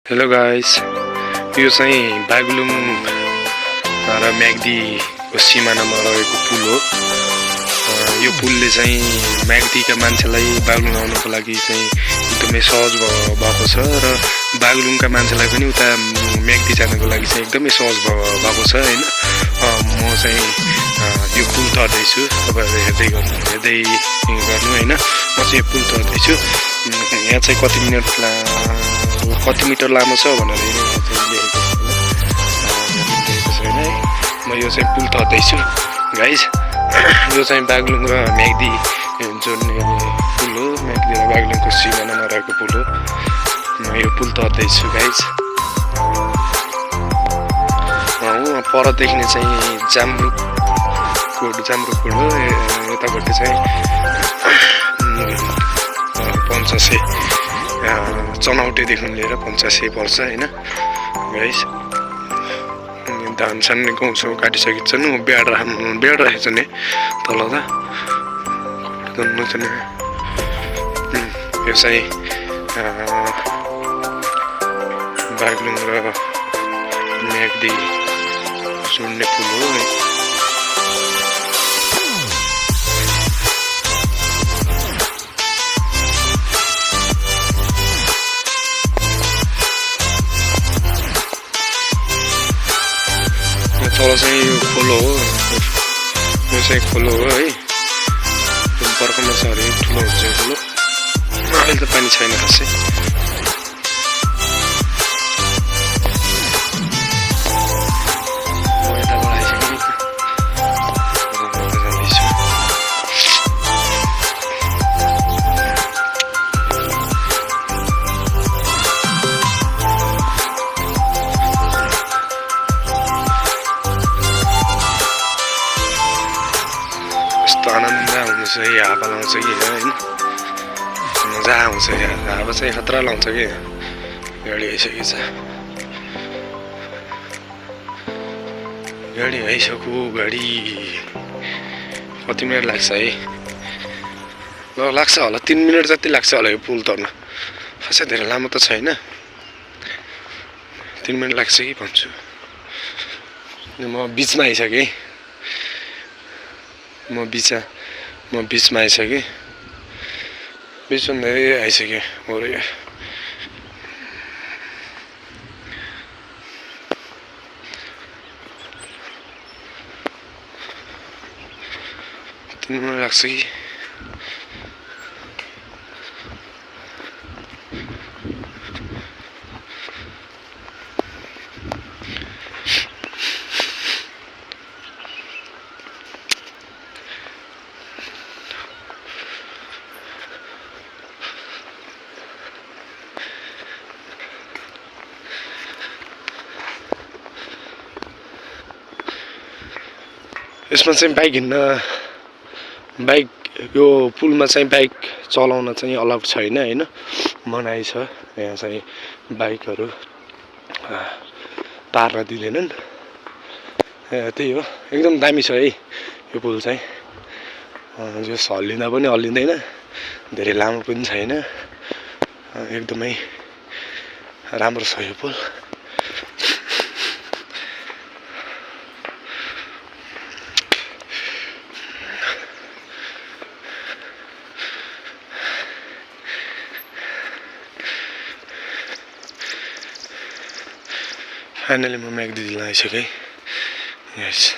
Hello guys, यो चाहिँ बागलुङ र म्याग्दीको सिमानामा रहेको पुल हो। यो पुलले चाहिँ म्याग्दीका मान्छेलाई बागलुङ आउनको लागि चाहिँ एकदमै सहज भएको छ र बागलुङका मान्छेलाई पनि उता म्याग्दी जानको लागि चाहिँ एकदमै सहज भएको छ हैन। म चाहिँ यो पुल तर्दैछु, तपाईहरुले हेर्दै गर्नु हैन। म चाहिँ यो पुल तर्दैछु। यहाँ चाहिँ कति मिटर लामो छ भनेर लेखेको छैन है। म यो चाहिँ पुल तर्दैछु गाइस। यो चाहिँ बागलुङ र म्याग्दी जोड्ने पुल हो। म्याग्दी र बागलुङको सिमानामा रहेको पुल हो। म यो पुल तर्दैछु गाइस। पर देख्ने चाहिँ जामरुक रोड हो। यतापट्टि चाहिँ पञ्चासे चनौटेदेखि लिएर पञ्चासे पर्छ हैन गाइस। धान छान्ने गाउँछौँ काटिसकेको छन्। ब्याड राखेको छ नि तल त यो चाहिँ बागलुङ र म्याग्दी जोड्ने पुल हो है। तल चाहिँ यो खोलो हो। यो चाहिँ खोलो हो है। बर्खामा छ अरे ठुलो हुन्छ यो खोलो। अहिले त पानी छैन खासै। आनन्द आउँछ कि हावा लाउँछ कि होइन, मजा आउँछ कि हावा चाहिँ खतरा लाउँछ कि। गाडी आइसकेको छ। गाडी आइसक्यो। गाडी कति मिनट लाग्छ है? ल लाग्छ होला 3 मिनट जति लाग्छ होला यो पुल तर्न। खासै धेरै लामो त छैन। 3 मिनट लाग्छ कि भन्छु। म बिचमा आइसकेँ। म बिचमा आइसकेँ। बिचमा आइसकेँ। अरे 3 मिनट लाग्छ कि। यसमा चाहिँ बाइक यो पुलमा चाहिँ बाइक चलाउन चाहिँ अलाउड छैन हैन, मनाइ छ। यहाँ चाहिँ बाइकहरू तार्न दिँदैनन्। त्यही हो। एकदम दामी छ है यो पुल चाहिँ। जो हल्लिँदा पनि हल्लिँदैन, धेरै लामो पनि छैन। एकदमै राम्रो छ यो पुल। फाइनली म म्याग्दी आइसकेँ। यस।